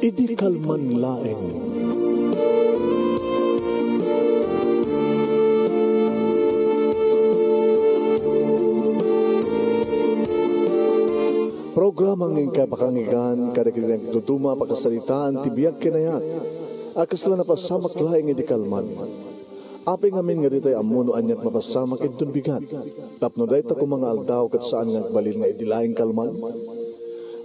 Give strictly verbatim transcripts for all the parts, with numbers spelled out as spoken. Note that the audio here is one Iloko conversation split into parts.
Idi kalman laeng. Programang inkay pakangigan kadagiti nagduduma a pakasaritaan ti biag ken ayat a kasla napasamak laeng idi kalman. Apay ngamin nga ditay ammo no aniat mapasamak inton bigat, tapno dayta koma nga aldaw ket saan nga agbalin nga idi laeng kalman?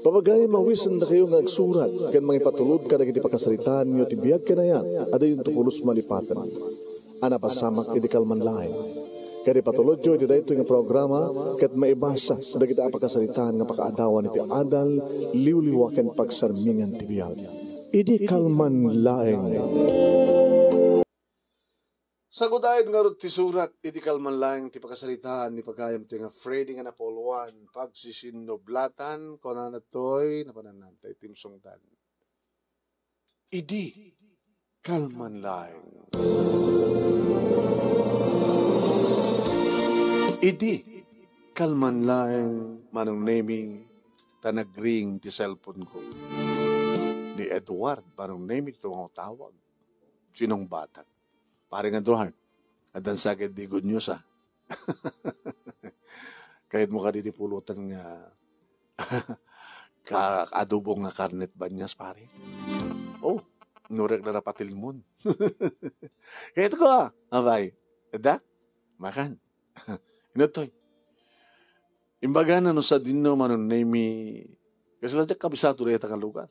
Papagayam, mawisendakayo nga agsurat ken mangipatulod kadagiti pakasaritaanyo ti biag ken ayat a dayonto pulos malipaten a napasamak idi kalman laeng. Ket ipatulodyo iti daytoy nga programa ket maibasa dagiti a pakasaritaan nga pakaadawan iti adal, liwliwa ken pagsarmingan ti biag. Idi kalman laeng. Sagudayen ngarud ti surat, idi kalman laeng ti pakasaritaan ni pagayam ti nga Freddy nga napauloan, pagsisinnublatan, kunana toy, napanananta iti imsungdan. Idi kalman laeng. Idi kalman laeng, Manong Nemi, ta nagring ti cellphone ko. Ni Edward, Manong Nemi, ti tumawtawag. Sinong batak? Paring Edward, addan sa ket di good news, ah. Kayatmo kadi ti pulutan nga ka-, adobo nga karnet banyas, pare? Oh, nurek na napatilmon. Kayat ko, ah. Abay, adda? Makan. Inot toy. Imbagana no sadinno, Manong Nemi, kasla diak kabisado dayta nga lugar.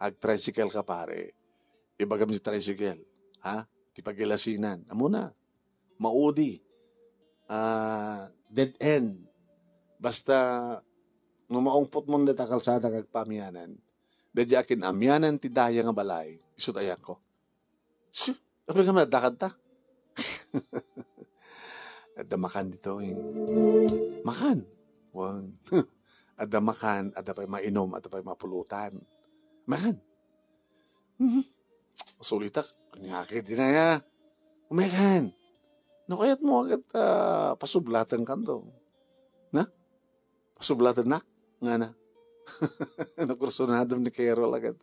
Ag-tricycle ka, pare. Ibagam ti tricycle, ha? Ti pagilasinan. Ammona, maudi. Ah, dead end. Basta, no maungpot mo dayta kalsada nga agpaamianan, daydi akin-amianan ti daya nga balay, isu ti ayanko. Su, apay nga madakadta? Adda makan ditoy. Makan. Wen. Adda makan, adda pay mainum, adda pay mapulutan. Makan. Mhm. Sulitak. Ania kadi dayta? Umekan. No kayatmo ket, ah, pasublatenkanto. Na? Pasublatennak, ngana. Nakursunadem ni Carol a ket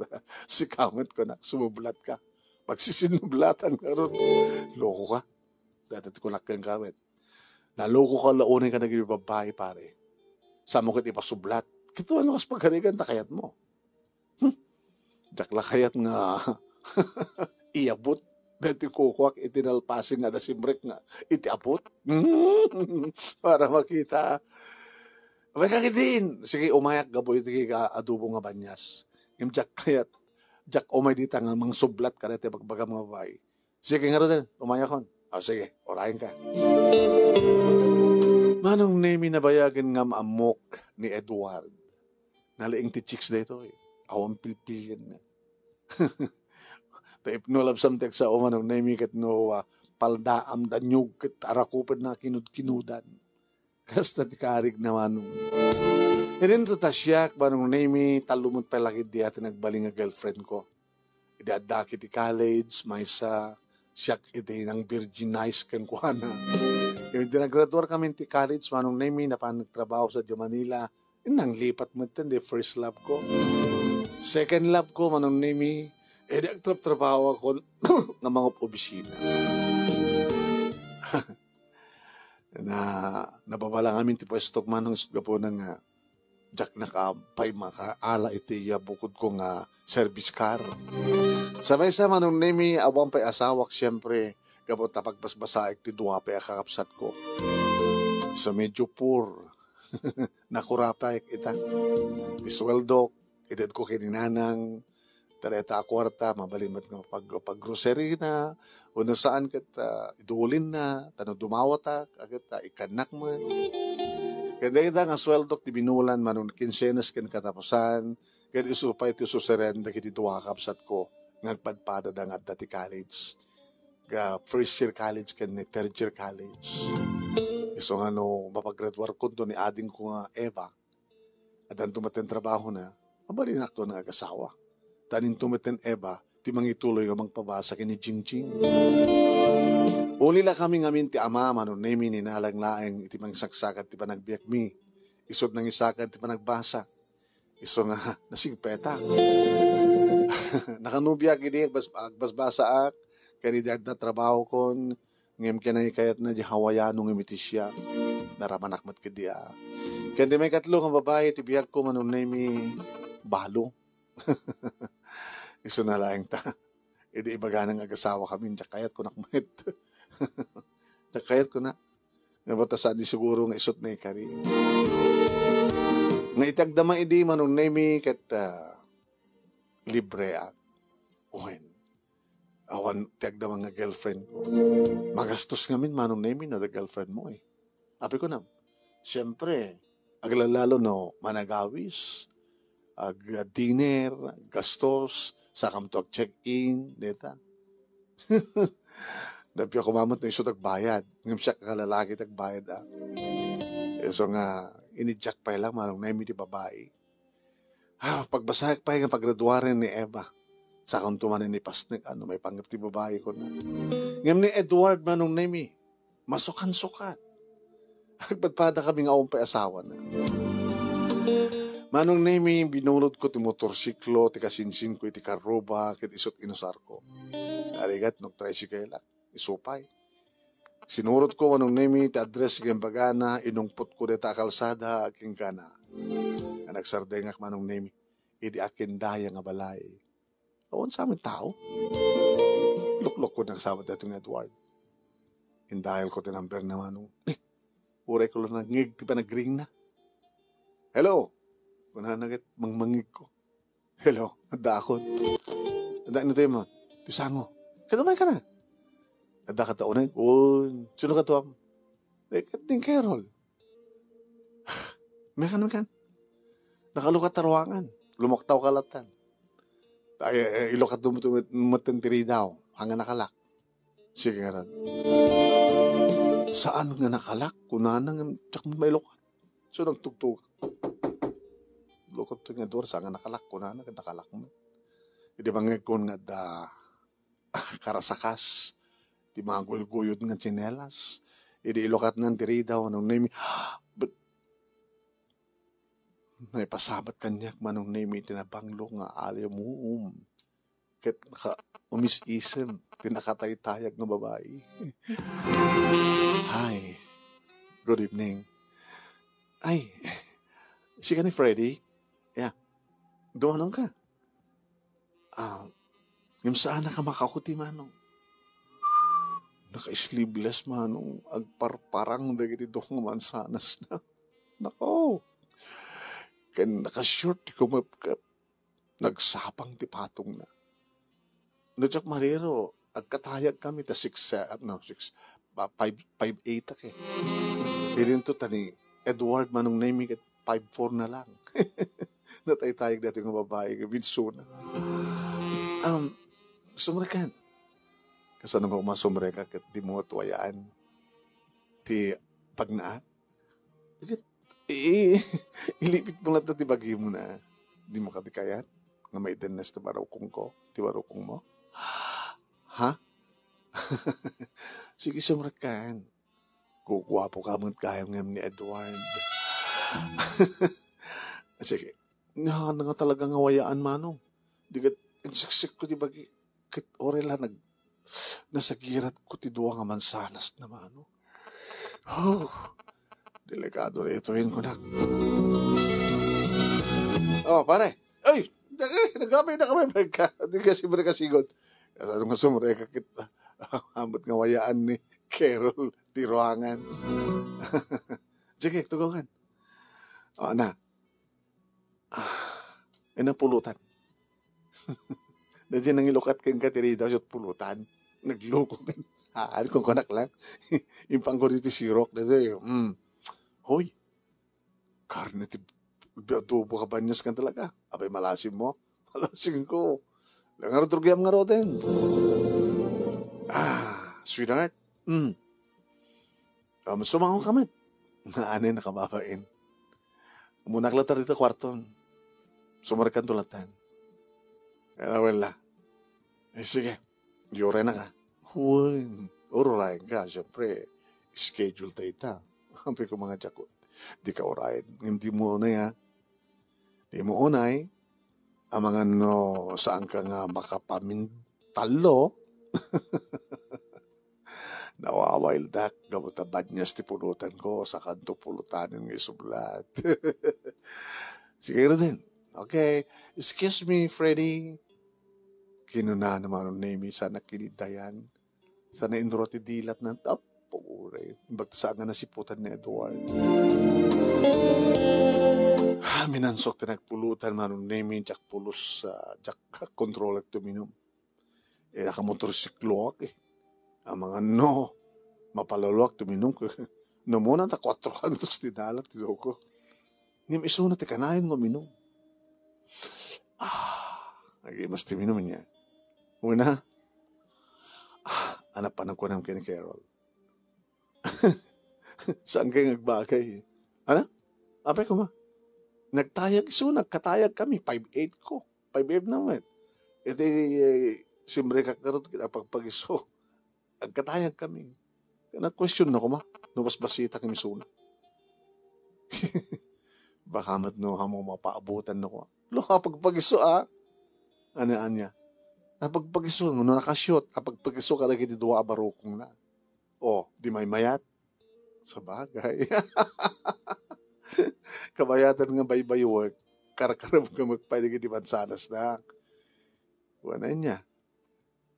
sika met kunak, sumublatka. Pagsisinnublatan ngarud. Lokoka. Dayta ti kunak kenka met. Nalokoka la unay kadagiti babbai, pare. Samo ket ipasublat. Ket no kas pagarigan ta kayatmo. Hmm. Diak la kayat nga iabut daytoy kukuak iti nalpasen nga adda simrek nga iti abut. Hmm. Para makita. Abay, kakidin. Sige, umayak gapu iti ka-, adobo nga banyas. Ngem diak kayat, diak umay dita nga mangsublat kadaytoy bagbagam nga babbai. Sige ngaruden, umayakon. Ah, sige, urayenka. Manong Nemi, nabayagen nga maammok ni Edward. Nalaing ti chicks daytoy. Awan pilpilienna. Ta ipno labsam ti agsao, Manong Nemi, ket no, ah, paldaam, daniog, ket arakupenna kinudkinudan. Kasta ti karigna, Manong. Idinto ta siak, Manong Nemi, tallo met pay la ketdi ti nagbalin nga girlfriend ko. Idi addak iti college, maysa, siak iti nang-virginize kenkuana. Idi naggraduar kami ti college, Manong Nemi, napan nagtrabaho sa Manila. Nanglipat met ti first love ko. Second love ko, Manong Nemi, idi agtrabtrabaho ako nga mangub-obisina. Na, nababala ngamin ti puestok, Manong, isut' gapuna nga diak nakapay makaala iti, ah, bukod ko nga service car. Sa maysa, Manong Nemi, awan pay asawak, siyempre, gapu ta pagbasbasaek ti dua pay a kakabsat ko. So, medyo poor. Nakurapay ita. Ti suweldok, itedko ken ni nanang, ta dayta a kuarta, mabalin met nga pag-, paggrocerina, wenno saan ket, ah, idulinna, ta no dumawatak, a ket, ah, ikkannak met. Ket dayta nga suweldok ti binulan, Manong, kinsenas ken katapusan, ket isu pay ti ususeren dagiti dua a kabsatko nga agpadpadada nga adda ti college. Ga first year college ken ni third year college. Isu nga no mapagraduarkonto ni adingko nga Eva, addanto met ti trabahona, mabalinakto nga agasawa. Ta into met ni Eva ti mangituloy nga mangpabasa ken ni Jingjing. Uli la kami ngamin ti ama, Manong Nemi, ni nanang laeng iti mangsaksakat ti panagbiagmi. Isut' nangisakad ti panagbasa. Isu nga nasingpetak. Nakanubiak idi agbas-, agbasbasaak, ken idi adda trabahokon, ngem ken ay kayatna di Hawaiano ngem iti siak. Naramanak met kadi a. Ken ti maikatlo nga babai, ti biagko, Manong Nemi, balo. Isuna laeng ta. Idi ibagana nga agasawakamin, diak kayat kunak met. Diak kayat kunak. Nga bata saan di siguro nga isut na ikari. Nga iti agdama idi, Manong Nemi, ket, ah, libre ak. Wen. Awan ti agdama nga girlfriend ko. Magastos ngamin, Manong Nemi, no, da girlfriend mo, eh. Apay kunam, siyempre, aglalalo no managawis, ag-dinner, gastos, sakamto ag-check-in, deta. Dapyo kumamat no isu dagbayad. Ngem siak nga lalaki dagbayad, ah. Isu nga, inidyak pay lang, Manong Nemi, ti babai. Ah, pagbasaek pay nga pagraduaren ni Eva. Sakanto manen ni Pasnek, ano, maipanggep ti babai ko na. Ngem ni Edward, Manong Nemi, masukan-sukat. Agpadpada kami nga awan pay asawana. Manong Nemi, binunodko ti motorsiklo, ti kasinsinko iti karruba, ket isut inusarko. Arigat no tricycle-ak, isu pay. Sinurotko, Manong Nemi, ti address nga imbagana, inungpotko dayta a kalsada, kenkuana. Nga nagsardengak, Manong Nemi, idi akindaya nga balay. Awan samin tao. Luklok ko nagsabat daytoy nga Edward. Indayal ko ti number na, Manong. Eh, uray ko lang nangngeg ti panagring na. "Hello?" Kunana ket mangmangngeg ko. "Hello, adda akon." "Adda, no, ti man? Ti sango." "Kada man ka na?" "Adda ka ta uneg?" "Wen, sino ka tuam?" "Eh, ket ni Carol." "Mekan, mekan. Nakalukat ta ruangan. Lumaktaw ka latan. Ay, eh, ilukat mo met, met ti ridaw. Hanga nakalak." Sige ngarud. "Saan nga nakalak?" kunana ngem diak mailukat. So, nagtugtog. Ilukat to nga Edward, "Saan nga nakalak?" kunana, ket nakalak met. Idi mangngegkon nga adda karasakas, ti magulguyod nga tsinelas. Idi ilukatnan ti ridaw, Manong Nemi, but, naipasabat kaniak, Manong Nemi, ti nabanglo nga alimuum. Ket naka-umis-isem ti nakataytayag nga babai. "Hi. Good evening. Ay, sika ni Freddy? Yeah. Dumanon ka?" "Ah, ngem saan a kamakauti, Manong. Naka-sleeveless, Manong. Agparparang dagiti dua nga mansanas na. Nako. Ken naka-short ti kumepkep. Nagsapang ti patongna. No diak mariro, agkatayag kami ta six, ah, no, six, ah, five, five eight ak eh. Idinto ta ni Edward, Manong Nemi, ket five four na lang." Nataytayag daytoy nga babai nga binsuna. Um, sumrekan. Kasano nga umasumreka ket di mo atuayaan ti pagnaak? Ket, i-, ilipit mo latta ti bagimo na. Di mo kadi kayat nga maidennes ti barukongko, ti barukong mo? Ha? Sige, sumrekan. Guguapo ka met gayam ngem ni Edward. Sige. Nga, nga talaga nga wayaan, Manong. Di ket insiksik ko ti bagi. Ket uray la nag-, nasagirat ko ti dua nga mansanas na, Manong. Oh, delikado na ito, yun ko na. Oh, pare. Ay, dali, nagkapay na kami, pagka. Di ka siyempre kasigot. Ano nga sumreka kita? Ambot nga wayaan ni Carol ti ruangan. Sige, tugawan. O, na. Ah, ina pulutan. Daydi nangilukat ken ka ti ridaw ket pulutan. Nagloko ken. Ah, ano kung kunak lang. Impang ko dito sirok. Daydi, mm. Hoy, karne ti adobo ka banyas kan talaga. Abay, malasim mo. Malasim ko. Langar drugyam nga roden. Ah, sweetheart. Mm. Um, sumango ka met. Nga anay nakababain. Umunak latta dita kuarto. Sumarikan to latta. Kaya wala. Eh, sige. Uray na ka. Wen, uray ka. Siyempre, schedule tayo ita. Sabi ko, mga tiyak ko, di ka uray. Hindi mo na ya. Di mo unay. Amangan no saanka nga makapamintallo. Nawawaildak gapu ta banias ti pulutanko, sakanto pulutanen nga isublat. Sige, Rodin. Okay. "Excuse me, Freddy." Kinunana Manong Nemi, saan a kiniddayan. Saan a inruar ti dilatna. Tappo, uray. Imbag ta saan nga nasiputan ni Edward. Ah, minansok ti nagpulutan, Manong Nemi, diak pulos, ah, diak kontrolek tuminum. Eh, nakamotorsikloak, eh. Amangan no, mapalaloak tuminum. No, muna ta kuatro kantos ti dalat ti loko. Ngem isuna ti kanayon nga uminum. Ah, nagimas ti minum niya. Una, ah, ano pa nagkunam ken ni Carol? Saan kayo nagbagay? Ano? Apay ko ma. Nagtayag isu, nagkatayag kami. Five eight ko. Five eight na met. Iti, eh, simre ka karot, kita pagpagiso. Agkatayag kami. Nag-question na kuma, no basbasita kami suna. Baka met no, amo mapaabutan na kuma. Lo, apagpagiso, ah. Ania, ania. Apagpagiso, no, nakashoot, apagpagiso ka lagi di dua a barukong na. Oh, di may mayat. Sabagay. Kabayatan nga baybaywek, karkarem ka magpay dagiti mansanas na. Wana niya.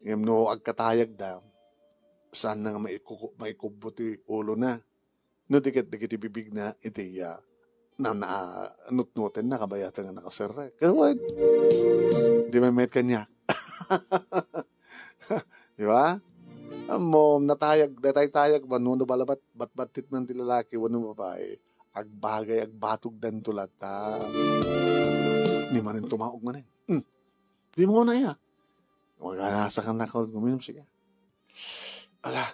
Ngem no agkatayagda, saan na nga maikuku-, maikubbo ti ulona. No di ket dagiti bibigna iti, ah, na, na, nutnotenna kabayatan nga nakaserrek. Kaya, di may mayat kaniak. Di ba? Ammo, natayag, nataytayag man, no, no balabat, batbattit man ti lalaki, wenno babae. Agbagay, agbatogdanto latta. Ni manen tumaog manen. Hmm. Di mo na iya. Maganasakan na ako, guminom siya. Ala,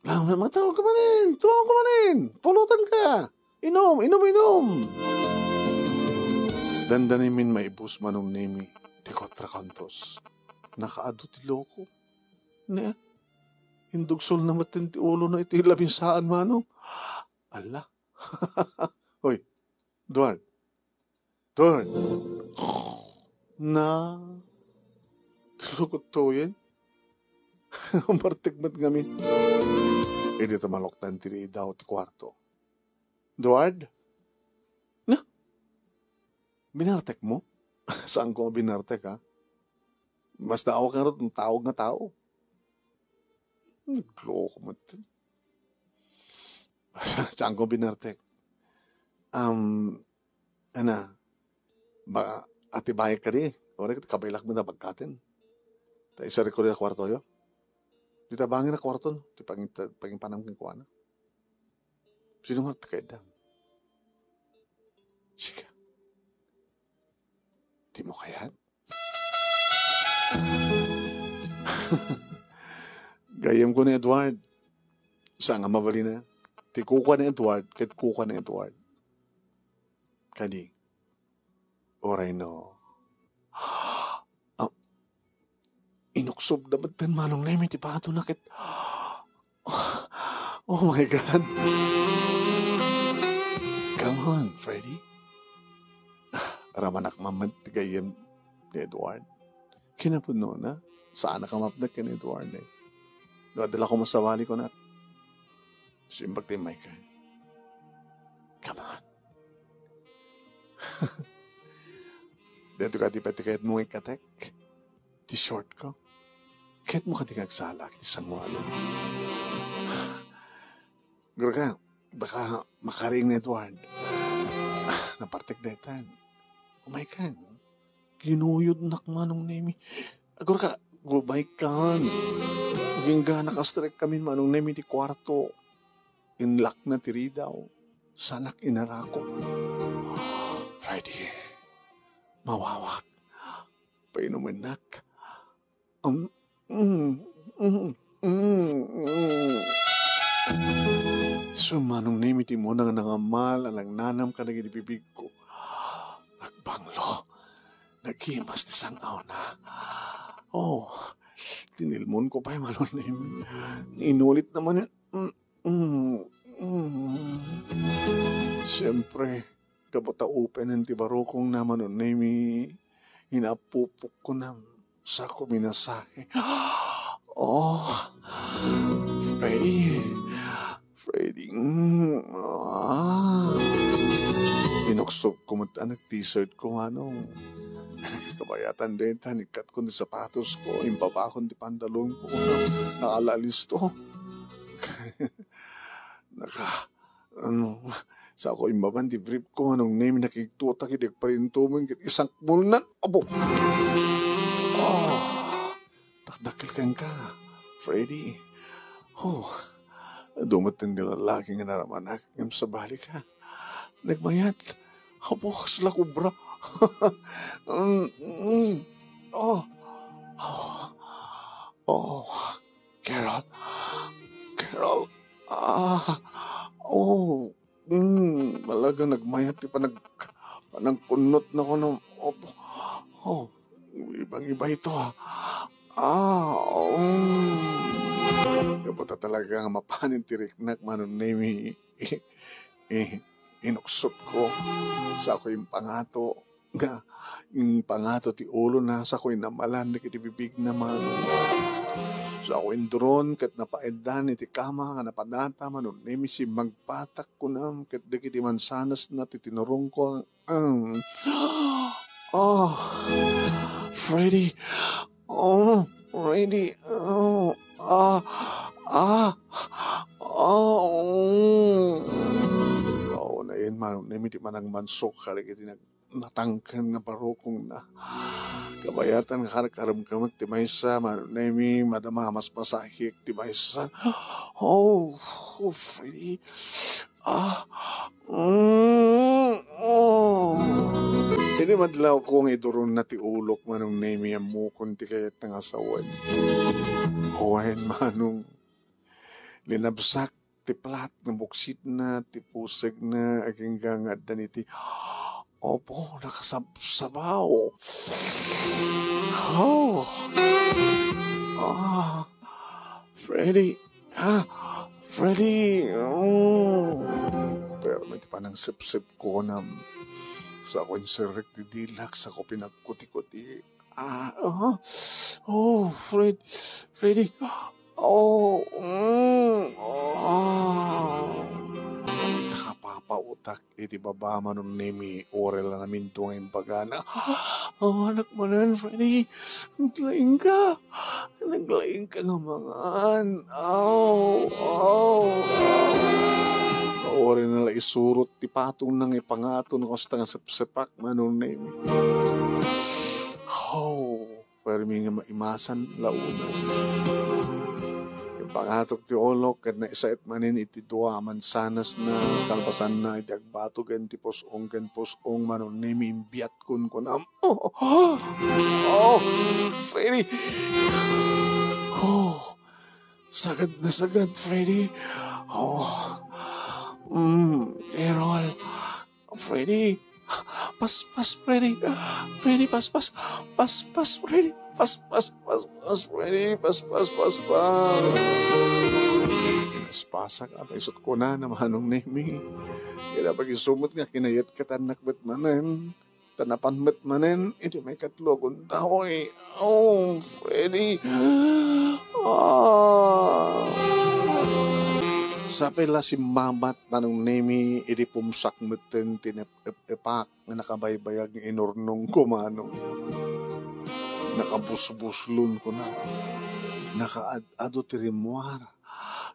lang, matawag ka manen, tumawag ka manen, pulutan ka. Inom, inom, inom. Dandani min maibus Manong Nemi, ti kuatro kantos. Nakaadu ti loko. Ne, indugsol na met ti ulo na iti labinsaan, Manong. Ala. Hoy, Duan. Duan. Na. Lukot to yan. Umartek met ngamin. Idi ta maluktan ti ridaw ti kuarto. Duan? Na? Binartek mo? Saan ko binartek, ha? Mas daawak nga rot, tawag nga tao. Nagloko mo ito. Saan ko binartek? Um, ana, ba, atibayek ka di? Ore, kabaylak mo na pagkatin. Ta isa record na kwarto yo. Di tabangin na kwarto, no? Di pangita-, pangipanam king kuana. Sino nga takaidam? Sige. Di mo kayat? Gayyem ko ni Edward. Saan nga mabalina? Ti kukua ni Edward, ket kukua ni Edward. Kadi, uray no. Ah, inuksob da met ten Manong Nemi ti bato na ket, oh my God. Come on, Freddy. Ramanak mamad ti gayyem ni Edward. Kinapudnona, saan a kamapnek ken Edward, eh. No, adda la koma sabali ko na. Simbag ti Michael. Come on. Dito ka ti pati kayat mo ikatek. Ti short ko. Kayat mo ka ti kagsala, ti sangualo. Gurka, baka makaring ni Edward. Ah, napartek detan. Oh my God. Kinuyod nak Manong Nemi. Agurka, gubay kan. Ginggana kastrek kami Manong Nemi ti kwarto. Inlak na ti ridaw. Sanak inarako. Freddy, mawawak. Painumennak. Um, mm, mm, mm, mm. Sumanong Nemi ti muna nga nangamal a nangnanam kadagiti bibigko. Nagbanglo. Nagimas ti sang-awna. Oh, tinilmon ko pay Manong Nemi. Inulit naman yun. Mm, mm, mm. Siyempre, gapu ta open ti barukong na Manong Nemi. Inapupok ko na, sako minasahe. Oh, Freddy, Freddy, mm, ah. Inuksop ko met, ano, t-shirt ko, manong. Kabayatan dayta, nikkat ko ti sapatos ko, impabakon ti pantalon ko. Nakalalis to. Naka, ano, sako immaban ti brief ko, manong Nemi, nakigtutak iti agparintumen ket isangpulnak. Apo! Oh, takdakkel kenka, Freddy. Oh, adu met ti lalaki nga naramanak ngem sabali ka. Nagmayat. Apo, kasla kobra. Mm, mm. Oh. Oh. Oh. Carol. Carol. Ah. Oh. Mm, talaga nagmayat ti panag-, panagkunnot na ko no. Opo. Oh, ibang-iba ito, ah. Ah, mm. Kaputa talaga nga mapanin ti riknak, manong Nemi. Eh, inuksot ko. Sako impangato nga, impangato ti ulona, sako inamalan dagiti bibigna, manong. Sako induron ket napaeddan iti kama nga napadata, manong Nemi, simmagpatak kunam ket dagiti mansanasna ti tinurongko. Mm. Oh, Freddy. Oh, Freddy. Oh, ah, ah, oh. Oh, nayen, manong Nemi, ti panagmansok kadagiti nag-, natangken nga barukongna. Kabayatan nga karkarem ka met ti maysa, manong Nemi, madama a masmasahek ti maysa. Oh, oh, Freddy. Ah, mm, oh. Idi madlawko nga iduronna ti ulok, manong Nemi, ammokon ti kayatna nga sawen. Wen, manong, linabsak ti plat nga buksitna, ti pusegna, agingga nga addan iti, opo, nakasabsabaw. Oh. Ah, Freddy. Ah, Freddy. Oh. Pero may ti panangsepsep ko nam. Sako inserrek ti dilak, sako pinagkuti-kuti. Ah, ah. Oh, Fred-, Freddy. Oh, mm, ah. Nakapapautak iti baba, manong Nemi, uray la naminto nga imbagana. Oh, anak manen, Freddy. Naglaing ka. Naglaing ka nga mangan. Aw, aw, aw. Uray na la isurot ti patongna nga ipangato no kasta nga sepsepak, manong Nemi. Oh, permi nga maimasan la uno. Ipangatok ti ulok ket naisait manen iti dua a mansanasna, kalpasanna iti agbatogen ti pus-ong ken pus-ong, manong Nemi, imbiatkon kunam. Oh, oh, oh, Freddy. Oh, sagad na sagad, Freddy. Oh, mm, Errol. Freddy. Paspas, Freddy. Freddy, paspas. Paspas, Freddy. Paspas, paspas, Freddy. Paspas, paspas. Pinaspasak at isut ko na, manong Nemi. Kaya pag-isumot nga kinayat ka tanak bet manen. Tanapan met manen iti maikatlo a gundaway. Oh, Freddy. Ah. Sapay la simmabat, manong Nemi, idi pumsak metten ti nep-, ep-, epak nga nakabaybayag nga inurnong ko, manong. Nakabusbuslon ko na. Nakaad-ado ti rimmuar.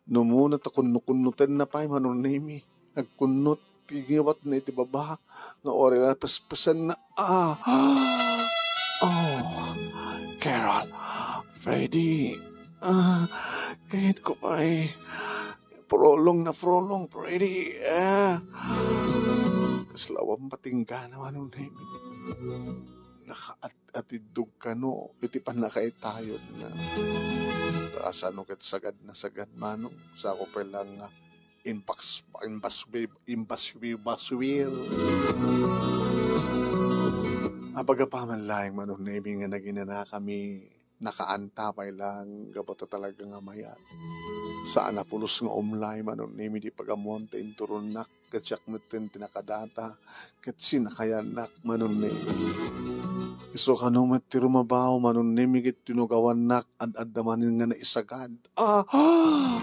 No muna ta kunno-kunnotenna pay, manong Nemi. Agkunnot ti ngiwatna iti baba nga uray la pespesenna. Ah! Oh, Carol, Freddy, ah, kayat ko pay. Prolong na prolong, Freddy, ah. Kasla awan patinggana, manong Nemi. Nakaat-atiddog kano iti pannakaitayodna. Kasano ket sagad na sagad, manong, sako pay lang nga Imbas-, imbaswi-, imbaswi-, baswir. Apagapaman laeng, manong Nemi, nga naginanakami, nakaanta pay lang, gapu ta talaga nga mayat. Saan a pulos nga umlay, manong Nemi, di pagamuan ta inturonnak, ket siak metten ti nakadata, ket sinakayannak, manong Nemi. Isu kano met ti rumabaw, Manong Nemi, ket tinugawannak, ad-adda manen nga naisagad. Ah! Ah!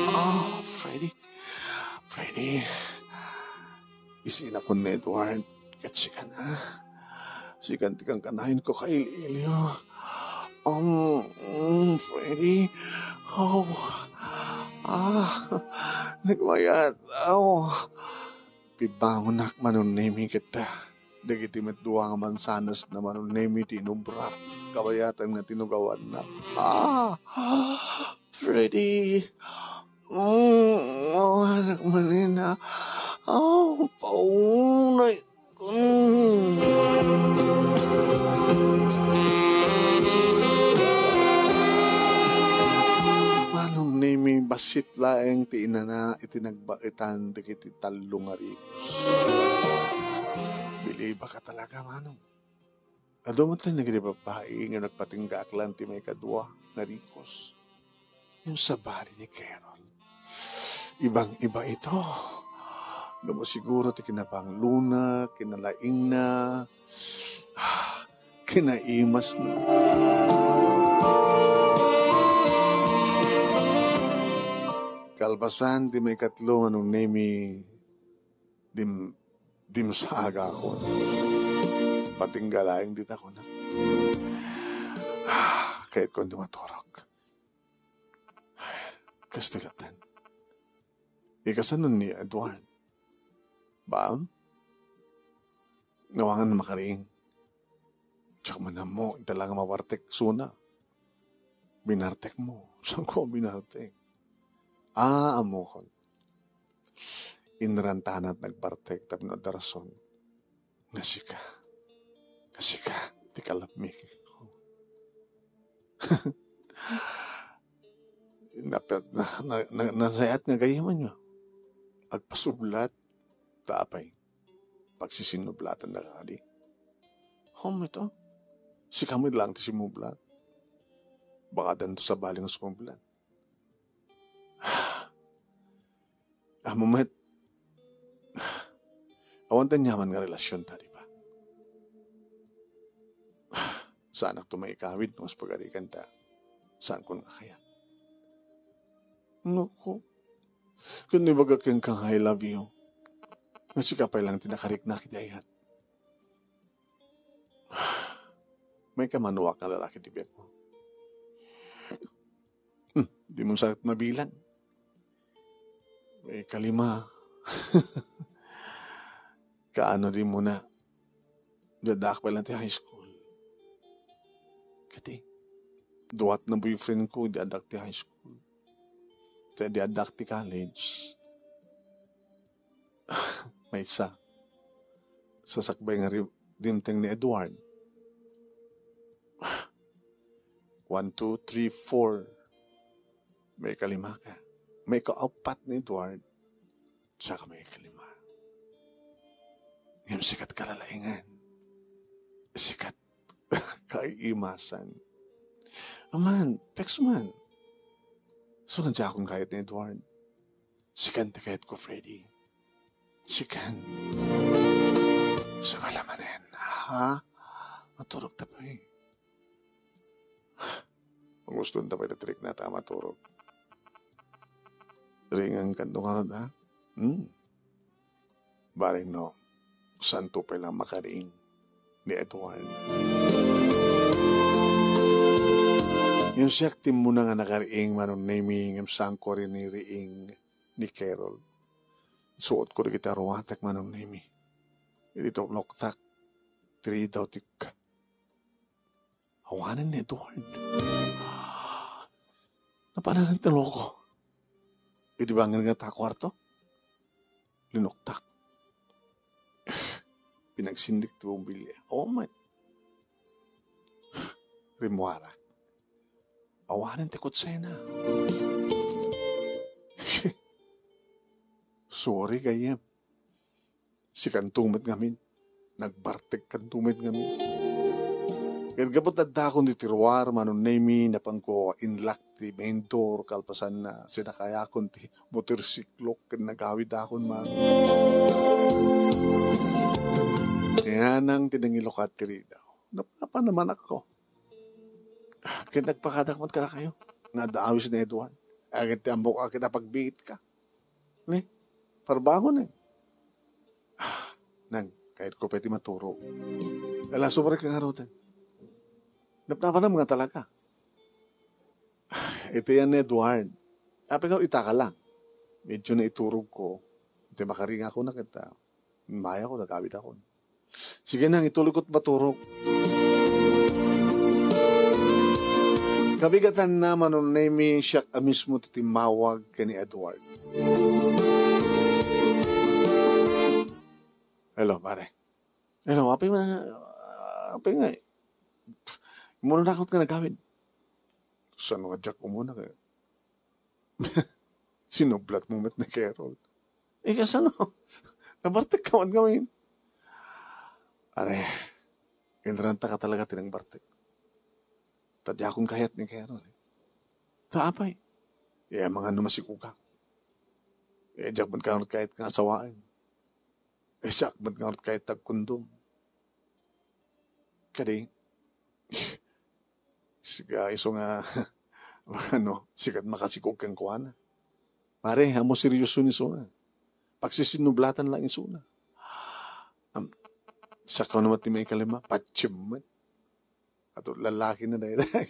Ah, Freddy. Freddy. Isinakon ni Edward. Ket sikan, ah. Sikan ti kankanayon ko kail-ilio. Um, um, Freddy. Oh. Ah. Nagmayat. Oh. Pibbangonak, Manong Nemi, ket, ah, dagiti met dua nga mansanas na Manong Nemi ti inubra. Kabayatan nga tinugawannak. Ah! Freddy! Mm, awanak manen, ah. Ah, paunay. Mm. Manong Nemi, bassit laeng ti inana iti nagbaetan dagiti tallo nga rikos. Bilibaka talaga, Manong. Adu met laeng dagiti babbai nga nagpatinggaak laeng ti maikadua nga rikos. Yung sabali ni Carol. Ibang-iba ito. Ngem siguro ti kinabanglona, kinalaingna, kinaimasna. Kalpasan ti maikatlo, Manong Nemi, dim-, dimsagakon. Patingga laeng dita kunak. Ah, kayatkon ti maturog. Kastoy latta. Ikasanon ni Edward. Baam? Awangan makariing. Diak man ammo, ita la nga mabartek isuna. Binartek mo. Saan ko binartek? Ah, ammokon. Inrantana ti nagbartek tapno adda rason nga sika, nga sika ti kalabmikko. Napet-, na, na, na, nasayaat nga gayam ania. Agpasublat, ta apay, pagsisinublatan na kadi. Hom ito, sika met laeng ti simublat. Baka addanto sabali nga sumublat. Ammom met, awan ti aniaman nga relasionta, di ba? Saanakto maikawid no mas pagarikan ta saankon nga kayat. Naku, ket no ibagak kenka nga I love you, nga sika pay laeng ti nakariknak iti ayat. May kamanuak nga lalaki ti biagmo. Hmm, di mo sa mabilang. May kalima. Kaano di mo na? Diaddaak pay laeng ti high school. Kadi, duat na boyfriend ko, diaddaak ti high school. Kaya diaddaak ti college. Maysa. Sasakbay nga ri-, dimteng ni Edward. One, two, three, four. May kalima ka. May kauppat ni Edward. Saka may kalima. Ngem sikat kalalaingan. Sikat kaimasan. Aman, text man. So, nga diakon kayat ni Edward. Sikan ti kayat ko, Freddy. Sikan. Sumala manen, ha? Maturog ta pay. Paguston ta pay ti trikna ta maturog. Ringan kanto ngarud, ha? Hmm. Bareng no, santo pay lang makariing ni Edward. Ngem siak ti immuna nga nakariing, Manong Nemi, ngem saanko riniriing ni Carol. Suotko dagiti aruatak, Manong Nemi. Idi tulnoktak, ti ridaw ti k-, awanen ni Edward. Napananan ti loko. Idi bangin nga ta kuarto, linoktak. Pinagsindik ti bombilya. Oh my. Rimmuarak. Awanen ti kutsena. Sorry, gayyem. Sikanto met ngamin. Nagbartekkanto met ngamin. Ket gapu ta addakon ditoy ruar, Manong Nemi, napanko inlock ti main door, kalpasanna, sinakayakon ti motorsiklo, ket nagawidakon man. Ni Nanang ti nangilukat ti ridaw. Napanapanak ko. Ket nagpakadak met kadakayo nga adda awis ni Edward. Akin ti ammok a kinapagbiitka. Ni, parbangon, eh. Nang, kayatko pay ti maturog. Ala, sumrek ka ngaruden. Napnapanam nga talaga. Iti yan ni Edward. Apay nga ita ka lang. Medyo naiturog ko. Iti makaringa ko na kita. Maya ko, nagawid ako. Sige nang, itulog ko't maturog. Kabigatanna, Manong Nemy, siak a mismo ti timmawag ken ni Edward. Hello, pare. Hello, apay nga, apay nga, umuna nakot nga nagawid. Saan nga diak umuna ka? Sinublat mo met ni Carol. Eh, kasano? Nabartek ka man kami. Are, kinranta ka talaga ti nangbartek. Ta diakon kayat ni Carol, eh. Ta apay? Eh, mga ano masikugak? Eh, diak man kanot kayat nga asawaen. Eh, siak man kanot kayat tagkundom. Kadi, siga iso nga, ano, sikat makasikog kenkuana. Pare, amo serioso ni suna. Pagsisinublatan lang isuna. Am, siak naman ti maikalima, patsim met. Ato lalaki na dayday.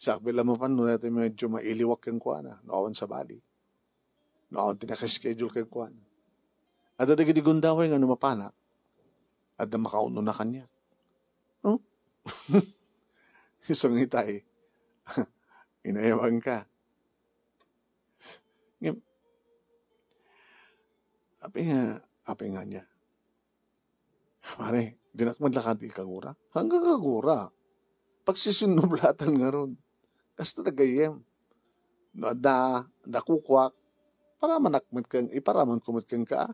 Sakbay lang mapan, no, natin medyo mailiwak kenkuana, no, awan sabali. No, awan ti naka-schedule kenkuana. Adda dagiti gundaway nga no mapana, adda makaunona kaniak. Oh? Isu nga itay, inayabanka. Ngem, apay nga, apay nga niya. Pare, dinak man lakad ikagura. Hanggang kagura. Pagsisinublatan ngarud. Kasta ta gayyem. No adda, adda kukuak, paramanak met ken, iparamanko met kenka.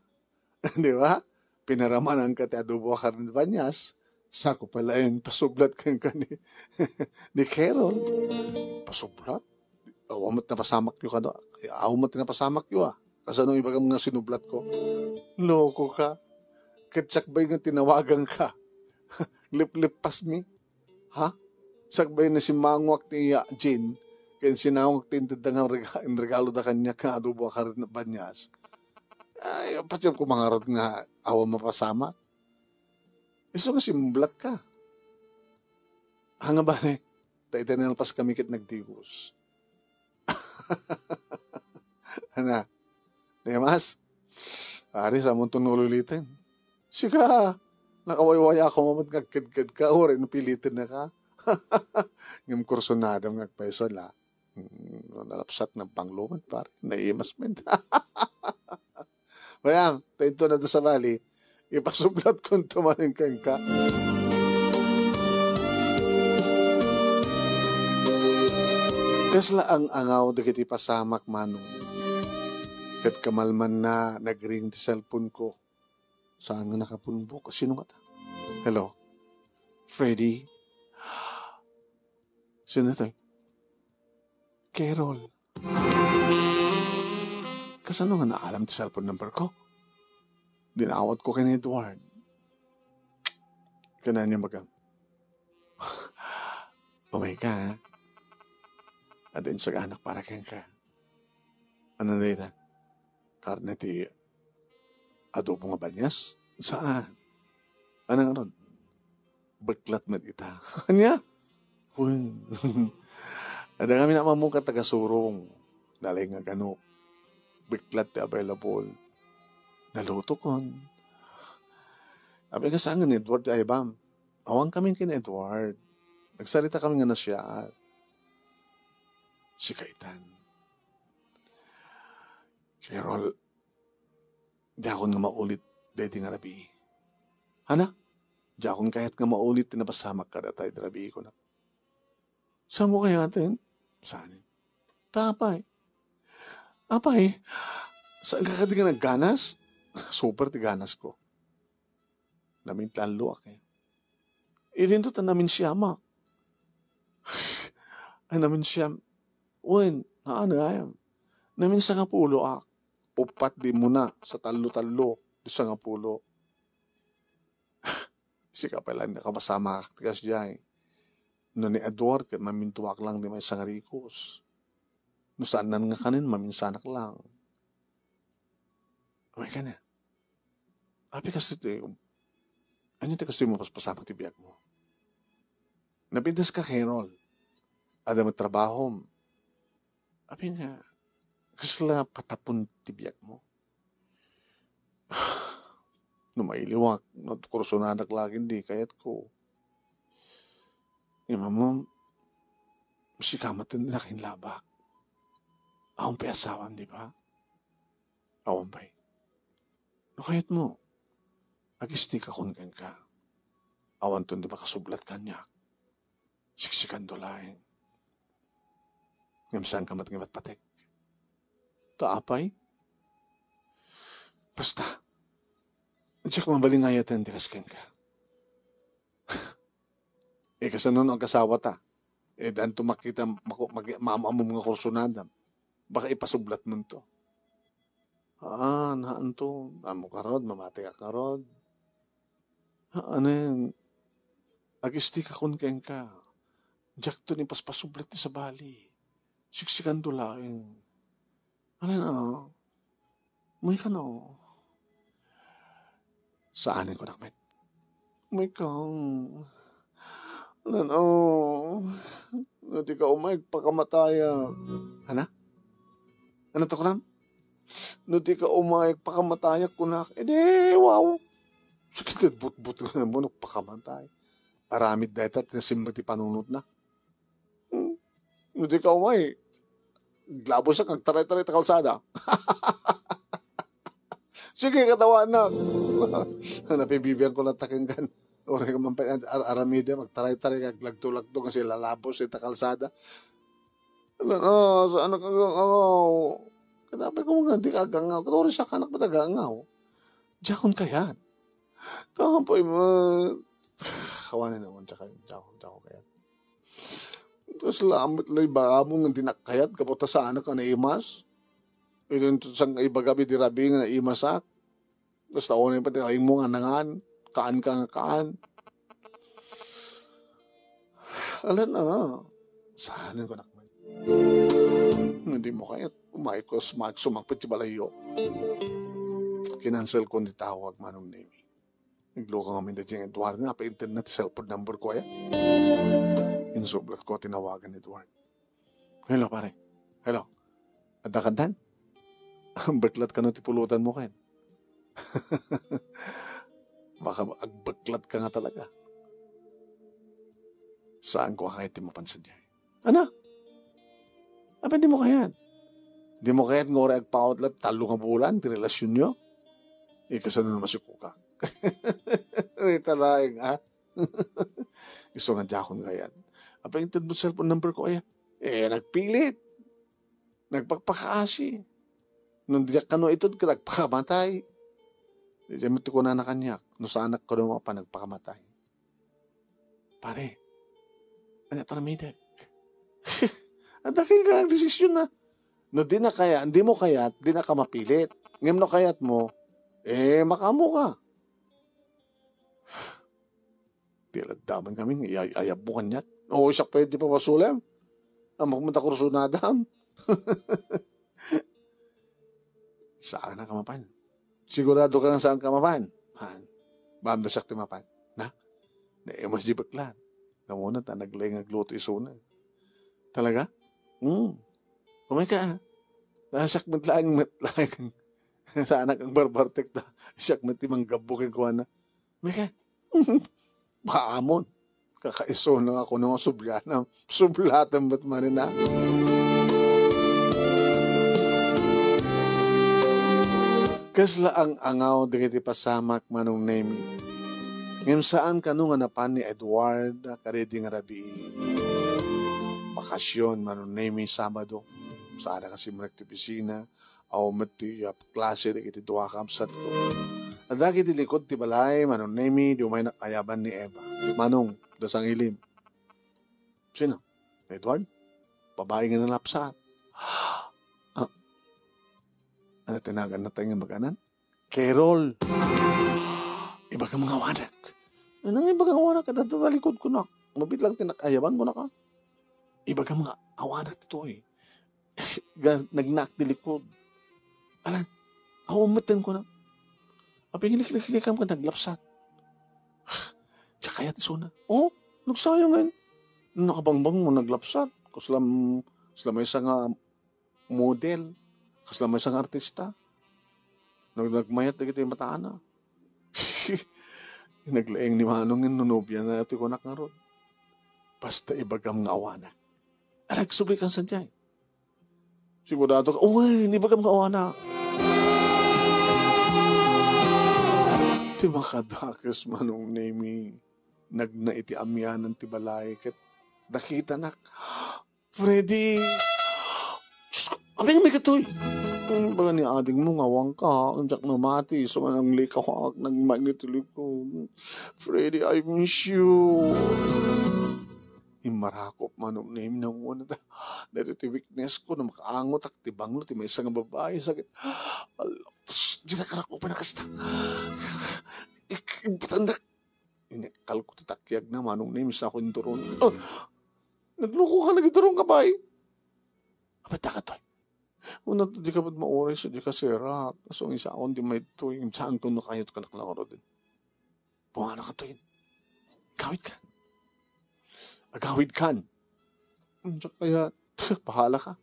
Di ba? Pinaramananka ti adobo a karne de banyas, sako pay laeng pasublat kenka ni, ni Carol. Pasublat? Awan met napasamakyo kano, awan met napasamakyo, ah. Kasano ibagam nga sinublatko? Loko ka. Ket sakbay nga tinawaganka. Liplipasmi. Ha? Sakbay nga simmangoak ti iya, Jean, ken sinangoak ti intedda nga rega-, inregaloda kaniak nga adobo a karne banyas. Ay, patiem ko mangarod nga awan mapasamak. Isu nga simblat ka. Anga bale, ta iti nalpas kami ket nagdigos. Ana, Demas, ari, samunton nga uliliten. Sika, nakawaywaya ka met nga agkedked ka, uray no piliten na ka. Ngem kursunadam nga agpayso la. Mm, no nalapsat, nagpangluman, pare. Naimas men. Kaya, ta ito na do sa bali, ipasublat ko ito manen kenka. Kasla ang angaw dagiti pasamak, Manong. Ket kamalman na nagring ti cellphone ko. Saan nga nakapunbok? Sino nga ta? Hello? Freddy? Sino ito? Carol. Kasano nga naalam ti cellphone number ko? Dinawat ko ken Edward. Kananya magang. Umay ka, ha? Adda insaganak para kenka. Ano na ita? Karne ti adobo nga banyas? Saan? Ano nga ron? Beklat met ita. Anya? Wen. Adda kami na mamungka taga Surong. Nalay nga gano. Beklat ti available. Naluto kon. Abi nga saan nga ni Edward ti aybam? Awan kami ken Edward. Nagsarita kami nga nasiaat. Sika itan. Carol, diakon nga maulit daydi nga rabii. Hana? Diakon kayat nga maulit ti napasamak kadata idi rabii ko na. Saan mo kaya atin? Saan? Ta apay? Apay, saan ka kadi nga nagganas? Super ti ganas ko. Namin talloak, eh. Idinto ta namin siamak. Ay, namin siam. Wen, naano ayam? Namin sangapulo ak. Upat di muna sa tallo-tallo, di sangapulo. Sika pay laeng ti kapasamakak ti kasdiay. No ni Edward ket mamintuak lang ti maysa nga rikos. No saannan nga kanen, maminsanak lang. Umayka na. Apay kastoy ti, ania ti kastoy mapaspasamak ti biagmo? Napintas ka, Carol. Adda met trabahom. Apay nga, kasla patapon ti biagmo? No mailiwak, no kursonadak laeng di kayatko. Imam, sika met ti nakainlabak. Awan pay asawam, di ba? Awan pay. No kayatmo, agistikakon kenka. Awanton ti makasublat kaniak. Siksikanto laeng. Ngem saanka met nga ipatpatek. Ta apay? Basta, diak mabalingayaten ti kas kenka. Eh, kasano no agasawata? Eh, danto makita, maku-, magi-, maam-amom nga kursonadam. Baka ipasublatmonto. Haan, haanto. Ammok ngarud, mamatik ngarud. Haan, agistikakon kenka. Diakto ni paspasublat ti sabali. Siksikanto laeng. Anan a? Umayka no? Saanen kunak met. Umayka. Anan a? No dika umay, pakamatayak. Ana? Ano to kunam? No dika umay, pakamatayak kunak. Edi, wow. Sakit ti butbut nga mo, no, pakamatay. Aramid dayta, ti nasimmag ti panunotna. Hmm. No dika umay, aglabosak, agtaray-taray ta kalsada. Sige, katawanak. Napibibian ko lang takin kan. Uray ka man pa, ar-, aramidem, agtaray-taray, aglagto-lagto, kasi lalabos ita kalsada. Ano, saan ka agangaw? Kadapat ko nga di ka agangaw. Katuri sa kanak pa agangaw. Diakon kayat. Tapos mo, kawanan naman, tsaka, diakon, diakon kayat. Tapos lamat lay baka mo nga di nakayat, kaputa sa anak ka naimas. Ito yung sang ibaga, di rabi nga naimasak. Basta unay pati kaing mo nga nangan, kaan ka nga kaan. Alan a, saanen kunak met. Hindi mo kayat, umay ko sumag-, sumagpit ti balayyo. Kinansel ko ni tawag Manong Nemi. Nagluka ngamin da diyang Edward nga, painted na ti cellphone number ko, eh. Insublat ko, tinawagan ni Edward. Hello, pare. Hello. Adda kaddan? Beklat kano ti pulutan mo, ken? Baka agbeklat ka nga talaga. Saan ko kayat ti mapan sadiay? Ana? Apay di mo kayat? Di mo kayat nga uray agpautlat tallo nga bulan ti relasyon nyo? Ikasano na masuko ka? Ay, talaeng, ha? Isu nga diakon kayat. Apay inted mo cellphone number ko, aya? Eh, nagpilit. Nagpakpakaasi. Nung diak kano itud ka, nagpakamatay. Di met ti kunana kaniak, no saanak kano mapan nagpakamatay. Pare, ania ti aramidek? Adda kenka nga desisyon na. No di na kaya, di mo kayat, di na ka mapilit. Ngem no kayat mo, eh, makaammo ka. Ti laddaman kami, ay-, ayab mo kaniak. O, isak pay ti pabasolem. Ammok met a kursonadam. Saan ka mapan? Sigurado ka nga saan ka mapan? Han. Bamdasak ti mapan. Na? Naimas di beklat. Namuna ta naglaing agluto isuna. Talaga? Hmm. Umay ka, ah. Nasak met laeng, met laeng. Saan ka agbarbartek ta. Siak met ti manggabbo kenkuana. Mike, paamon. Kakaisuna nga kuno nga sublana. Sublatan met manen a. Kasla ang-angaw dagiti pasamak, Manong Nemi. Ngem saan kano nga napan ni Edward kadaydi nga rabii. Bakasyon, Manong Nemi, Sabado. Saan a kasi mo ti opisina. Awan met ti, ah, klase dagiti dua a kabsatko. Adda dagiti likud ti balay, Manong Nemi, di umaynak ayaban ni Eva. Manong, da sangilim. Sino? Edward? Babai nga nalapsat. Ah, ano ti naganna tayo nga maganan? Carol. Ibagam nga awanak. Nang ibagam nga awanak, adda talikod kunak. Mabiit lang ti nak-, ayaban kunak, a. Ibagam nga awanak ditoy. Ga-, nagnaak ti likod. Alan, awan metten kunak. Apay, likliklikam ket naglapsat. Diak kayat isuna. Oh, nagsayang ngayen. Nakabangbang mo, naglapsat. Kasla, kasla maysa nga model. Kasla maysa nga artista. Nag-, nagmayat dagiti mataana. Naglaeng ni Manong no nobiana ti kunak ngarud. Basta ibagam nga awanak. Aray, agsubli kan sadiay. Sigurado ka, "Uy, ibagam nga awanak." Ti makadakes, Manong Nemi, nagna iti amianan ti balay ket nakitanak. Freddy! Diyos ko, apay nga may katoy? Baga ni ading mo, ngawang ka, diak namati, so nga nang likaw ak, nagmagni ti likod. Freddy, I miss you. Immarakop, Manong Nemi, nawan na. Dito ti weakness ko, na makaangot ak, ti banglo, ti maysa nga babae, sakit. Ala, di na karakupan na kasta. Ik-, ibatandak. Inekkal ko ti takiag na, Manong Nemi, sa ako induron. Oh! Nagloko ka, nagidurong ka, bay. Apay, ta katoy. Una, di ka ba't mauray, so di ka serak. So, ang isa akong di may tuwing, saan ko nakayot ka naklaro din. Pumana ka tuwing. Agawid ka. Agawid kan. Diyak kaya, bahala ka.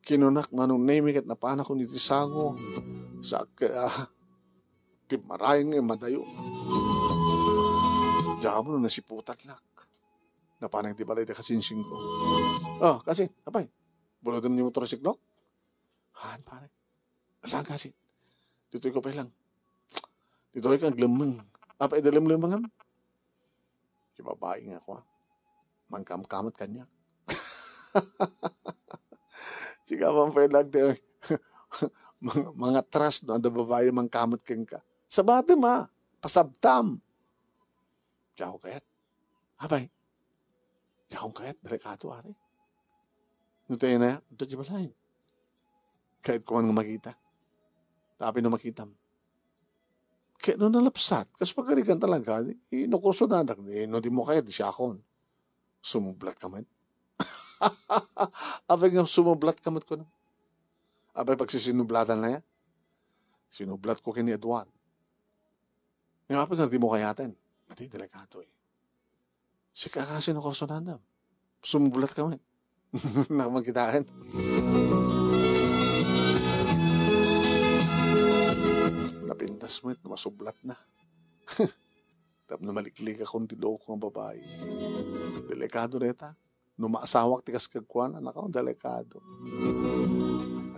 Kinunak, Manong Nemi, ket napanak ko iti sango. Sa, ah, ti marayen nga madayo. Diak mo no nasiputan lak. Napanak ti balay ti kasinsing ko. Oh, kasi, apay, bulodem ni motorsiklok? Han, pare. Saan kasi? Ditoy ko pa lang. Ditoy ka aglemmeng. Apay, dalemmeng. Ti babae nga ako, ah. Mangkamkamat kaniak. Sigawan pa lang ti mga, mga trust no, adda babae mangkamat kenka. Sabatem, ah. Pasabtam. Diak kayat. Apay. Diak kayat, delikado, ari. No tayo na, ito di balay. Kayat ko man nga makita. Tapi no makitam. Kaya no nalapsat, kas pagarigan talaga, eh, no kurso nadak, eh, no di mo kaya, di siya akon. Sumublat ka man. Apay nga sumublat ka man ko na. Apay pagsisinublatan na yan. Sinublat ko kini Edward. Nga apay nga di mo kayaten. Ati delikado eh. Sika kasi no kurso nandam. Sumublat ka man. Nakapagkitaan. Napintas met, masublat na. Tapno maliklik akon ti loko nga babae. Delikado reta. No maasawak ti kas kagkuan, anak, delikado.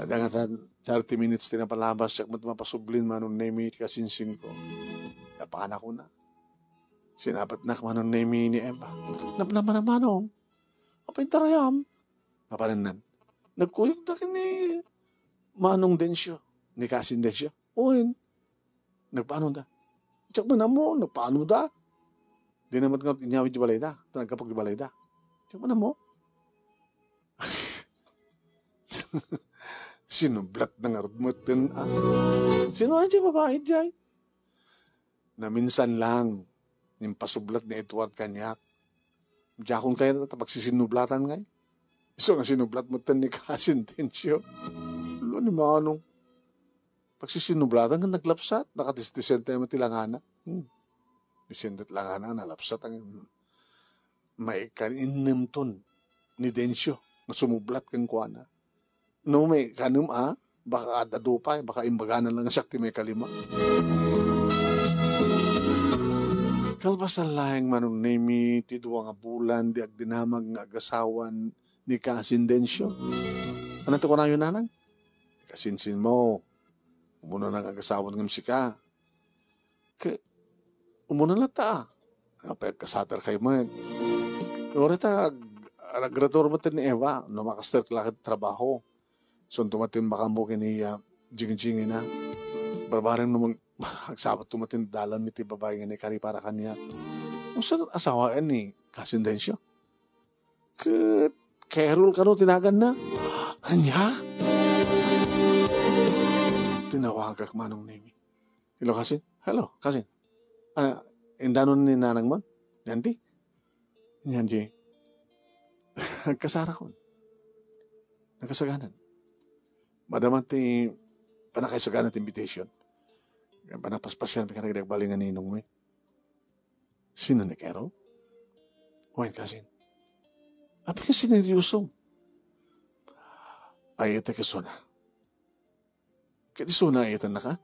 Adda nga ta-, thirty minutes ti napalabas, diak met mapasublin, Manong Nemi, ti kasinsing ko. Napanak ko na. Sinabatnak, Manong Nemi, ni Eva. Napnaman na, Manong. Apay tarayam? Napanan nan. Nagkuyog da ken ni Manong Dencio, ni Kasin Dencio. Uy, nagpaano da? Diak man ammo, nagpaano da? Di naman nga inyawid di balay da. Nagkapag di balay da. Diak man ammo. Sinublat na nga rod mo iten, ah. Sino nga di babae, jay? Naminsan lang, impasublat ni Edward kaniak. Diakon kaya ta pagsisinublatan ngay. Isu nga sinublat mo ten ni Kasintencio. Lo ni Manong. Pagsisinublatan nga naglapsat, nakadisdisente mo ti langana. Hmm. Disente ti langana, nalapsat ang maikainnem ton ni Dencio nga sumublat kenkuana. No, maikanem a, baka adda dupay, baka imbagana lang siak ti maikalima. Kalpasan laeng, Manong Nemi, ti dua nga bulan di agdinamag nga agasawan ni Kasindencio. Ano to kunayo, nanang? Kasinsin mo, umuna nang agasawan ngem sika. Ke, umuna latta, ah. Apay agkasater kay met. Uray ta, ag-, nagretur met ni Eva, no makaster ka la ket trabaho. Sunto met ti makammo ken ni, ah, Jingjingina. Barbareng no mag-, agsabat to met ti dalan mi ti babae nga ni kari para kaniak. Usa asawa ni Kasindencio. Ket Carol kano ti naganna. Ania? Tinawagak, Manong Nemi. Hello, Kasin? Hello, Kasin. Ah, Indanon ni nanangmon? Yan di. Yan di. Nagkasarakon. Nagkasaganan. Madama ti panakaisagana ti invitation. Panagpaspasiar mi kadagiti agbalin nga ninong mi. Sino ni Carol? Wen kasin. Apay ka sineryoso? Ay, ita ka suna. Ket isuna ay itannaka?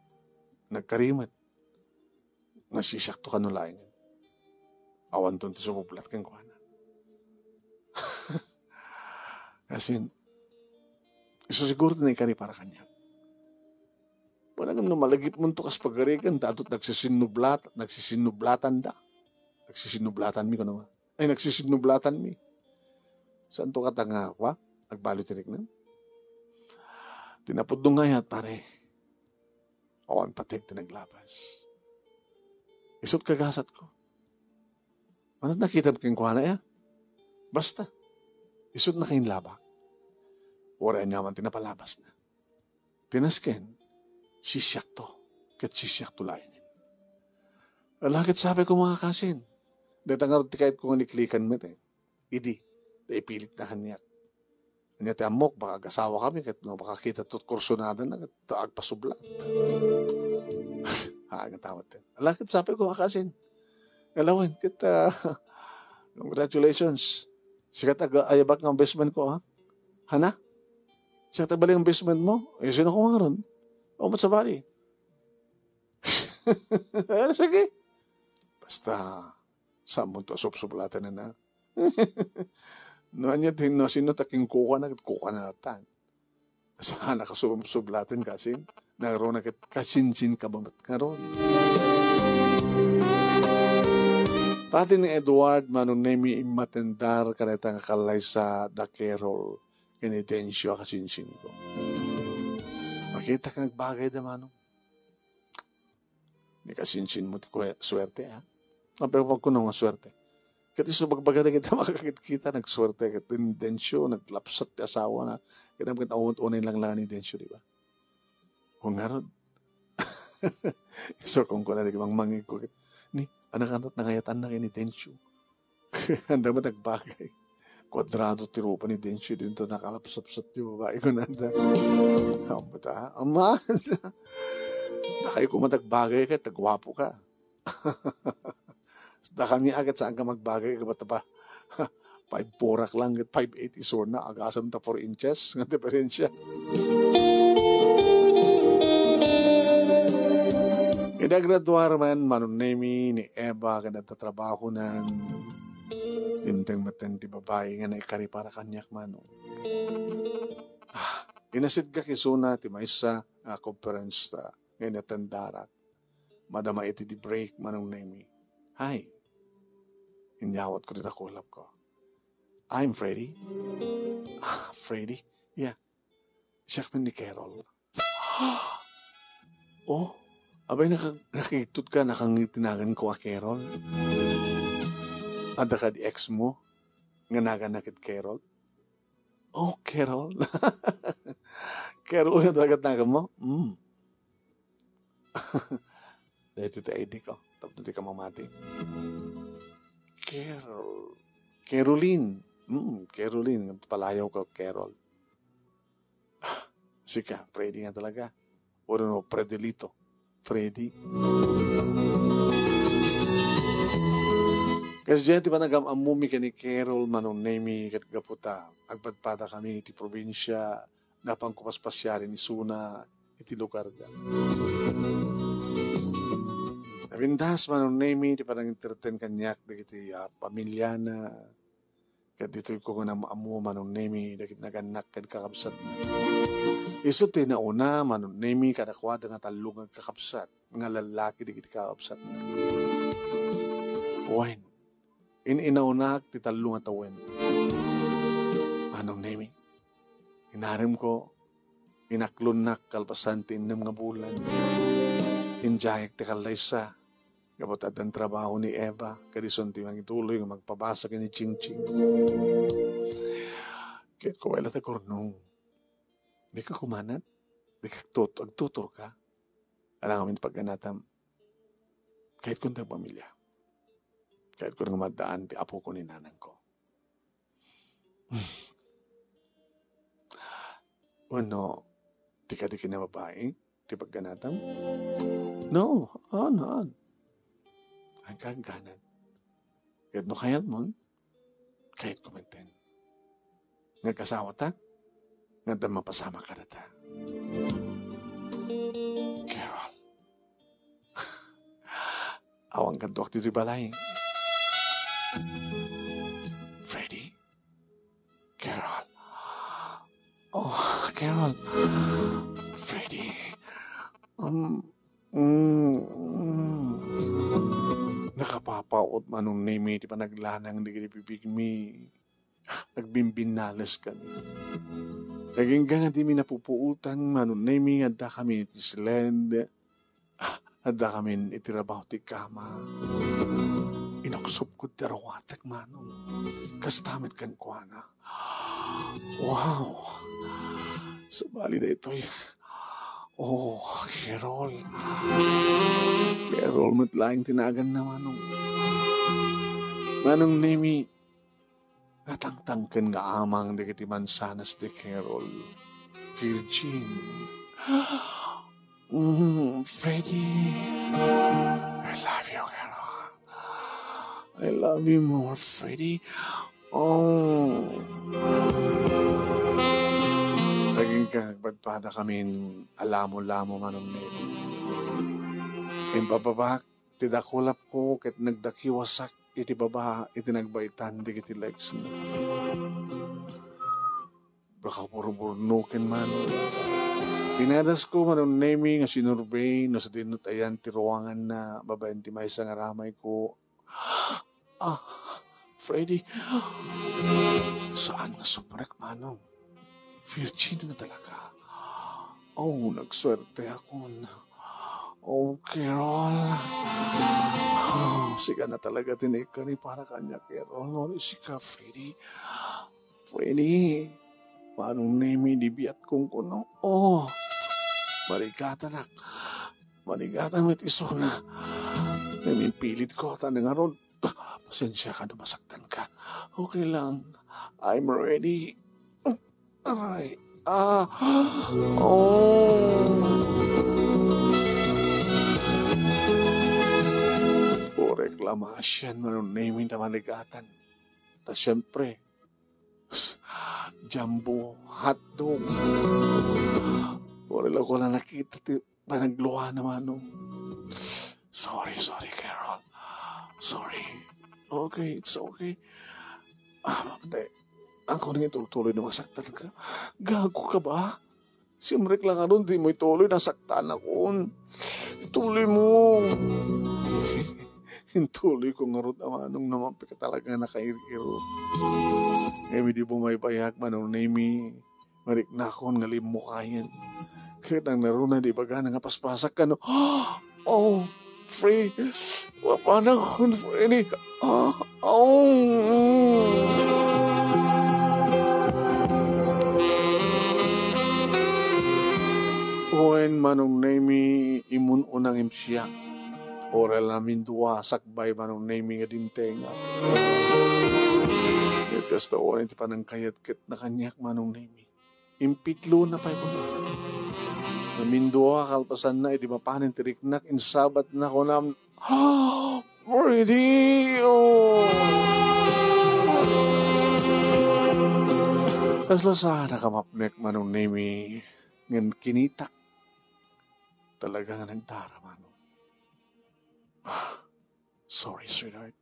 Nagkarimet. Nasisiakto kano laengen. Awanton ti sumublat kenkuana. Kasin, isu siguro ti naikari para kaniak. Wala ngem no malagipmonto kas pagarigan, ta adto't nagsisinnublat-, nagsisinnublatanda. Nagsisinnublatanmi, kuno nga. Ay, nagsisinnublatanmi. Saanto kata nga, wa? Agbaliw ti riknam? Ti napudno nga ayat, pare. Awan pateg ti naglabas. Isu't kagasatko. Ania ti nakitam kenkuana, ya? Basta. Isu't nakainlabak. Uray aniaman ti napalabasna. Ti nasken, sisiakto, ket sisiakto laengen. Ala ket sapay ko, mga kasin, dayta ngarud ti kayatko nga liklikan met, eh. Idi, ta ipilitna kaniak. Ania ti ammok, baka agasawakami, ket no makakita to't kursunadana, ket ta agpasublat. Ha, agatamat yan. Ala ket sapay ko, mga kasin. Alawen, ket, ah, congratulations. Sika ti ag-, ayabak nga best man ko, ha? Hana? Sika ti bali nga best man mo? Eh, sino ko ngaron? O, mat sabali. Eh, sige. Basta, saanmonto a subsublatan na. No ania ti, no sino ta kenkuana, ket kuana latta. Saan a kasubsublatan kasin, nangruna ket kasinsin ka met ngarud. Pati ni Edward, Manong Nemi, immatendar kadayta nga kallaysa da Carol ken ni Dencio a kasinsinko. Makitak nga agbagayda, Manong. Ni kasinsinmo ti kue-, suerte, ha? Apay ko pagkuno nga suerte? Ket isu bagbagada kita makakit-kita, nagsuerte ket ni Dencio, naglapsat ti asawana. Ket, ket awat unay lang lang ni Dencio, di ba? O ngarud. Isu kung kuna di mangmangig ko ket, ni, anak, anak, nangayatanna ken ni Dencio. Anda met agbagay. Kuadrado ti rupa ni Dencio, dinto nakalapsapsap ti babai, kunada. Ammota, aman. Dakay koma ti agbagay ket aguapo ka. Dakami a ket saan ka magbagay ket basta pa five four-ak lang ket five eight isuna, agasem ta four inches nga diferensya. Ida graduar man, Manong Nemi, ni Eva, ken adda trabahonan. Dimteng metten ti babai nga naikari para kaniak, Manong. Ah, inasitgak isuna ti maysa a conference ta nga inatendarak. Madama iti di break, Manong Nemi. Hi. Inyawatko ti nakulapko. I'm Freddy. Ah, Freddy? Yeah. Siak man ni Carol. Oh, abay, naka-, nakigtot ka, nakangiti nagan ko a Carol. Adda ka di ex mo, nga nagan na ket Carol. Oh, Carol. Carol nga talaga nagan mo? Mm. Dahil ito I D ko. Tapos di ka mamati. Carol. Caroline. Mm, Caroline. Palayaw ko, Carol. Sika, Freddy nga talaga. Wano no, Fredelito. Freddy. Kasi diyan, ti panagam-ammumi ken ni Carol, Manong Nemi, ket gapu ta agpadpada kami iti probinsya, napan ko paspasiaren isuna iti lugarda. Napintas, Manong Nemi, ti pananginterten kaniak dagiti, ah, pamilyana, ket ditoy ko nga am-ammo, Manong Nemi, dagiti nagannak ken kakabsatna. Isu ti nauna, Manong Nemi, kadakuada nga tallo nga kakabsat nga lallaki dagiti kakabsatna. Wen, in-inawnak ti tallo nga tawen. Manong Nemi, inaremko, inaklonnak kalpasan ti innem nga bulan. Injayek ti kallaysa, gapu ta addan trabaho ni Eva, ket isun ti mangituloy nga magpabasa ken ni Chingching. Ket kuway la ta kurnong. Dika kumanat? Dika agtut-, agtuturka? Alangamin ti pagganatam. Kayat ko ti agpamilya. Kayatko nga maddaan ti apoko ni nanangko. Wenno, ti kadi ken a babai, ti pagganatam? No, on, on. Agkagganat. Ket no kayatmon, kayatko metten nga agkasawata, nga adda mapasamak kadata. Carol. Awan kaduak ditoy balay. Freddy? Carol. Oh, Carol. Freddy. Um, mm, mm. Nakapapaot, Manong Nemi, ti panaglanang dagiti bibigmi. Agbimbinnales kami. Agingga nga dimi napupuotan, Manong Nemi, nga adda kami iti sled. Adda kami iti rabaw ti kama. Inuksopko ti aruatek, Manong. Kasta met kenkuana. Wow! Sabali daytoy. Oh, Carol. Carol met laeng ti naganna, Manong. Manong Nemi, natangtangken nga amang dagiti mansanas ti Carol. Virgin. Mm, Freddy. I love you, Carol. I love you more, Freddy. Oh. Agingga agpadpada kamin a lamo-lamo, Manong Nemi. Imbababak ti dakulapko ket nagdakiwasak iti baba iti nagbaitan dagiti legs. Nakaburburnoken, Manong. Pinadasko, Manong Nemi, nga sinurbey no sadino ti ayan ti ruanganna babaen ti maysa nga ramayko. Ah, Freddy, saan nga sumrek, Manong? Virgin nga talaga. Oh, nagsuerteakon. Oh, Carol. Oh, sika na talaga ti naikari para kaniak, Carol. No, sika, Freddy. Freddy, Manong Nemi, di biatkon kuno. Oh, marigatanak. Marigatan met isuna. Nagimpilit ko, ta ngarud. Pasensiaka no masaktan ka. Okay lang. I'm ready. Aray. Ah. Oh. Puro reklamasion, Manong Nemi, ta marigatan. Ta siyempre, jumbo, hotdog. Puro la ko na nakita ti panagluana, Manong. Sorry, sorry, Carol. Sorry. Okay, it's okay. Ah, mapatay. Ako nang itultuloy na masaktan ka. Gago ka ba? Simrek lang, ano, di mo ituloy, nasaktanakon. Ituloy mo. Intuloy ko ngarud, Manong, naman pika talaga nakairkiro. Ngem idi bumaybayak, Manong Nemi, mariknakon nga limmukayen. Ket nangngarud, di bagana nga paspasak kano. Oh, Fre-, mapanakon, Freddy. Ah, oh. Wen, Manong Nemi, imun-unang imsiak. Oray la mindua, sakbay, Manong Nemi, nga dimtenga. Ket kasta wen ti panangkayat ket nakaniak, Manong Nemi. Impitlona pay kuno. Namindua, kalpasanna, idi mapanen ti riknak, insabatna kunam, Freddy! Oh! Kasla saan a kamapnek, Manong Nemi, ngem kinitak. Talaga nga nagdara, Manong. Sorry, sweetheart.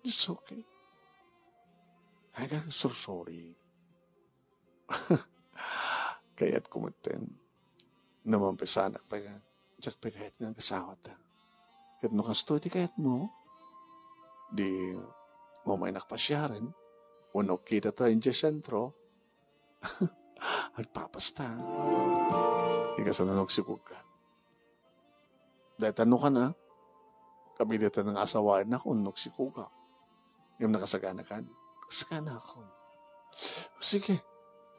It's okay. Ay, sorry. Kayatko metten. Namampisanak pay nga, diak pay kayat nga agasawata. Ket no kastoy ti kayatmo, di umaynak pasiaren, wenno kitata idiay sentro, agpapasta. Ikasano no agsikogka? Dayta no kana, kabilatan nga asawaennak wenno agsikogak. Ngem nakasaganakan. Nakasaganakon. Sige.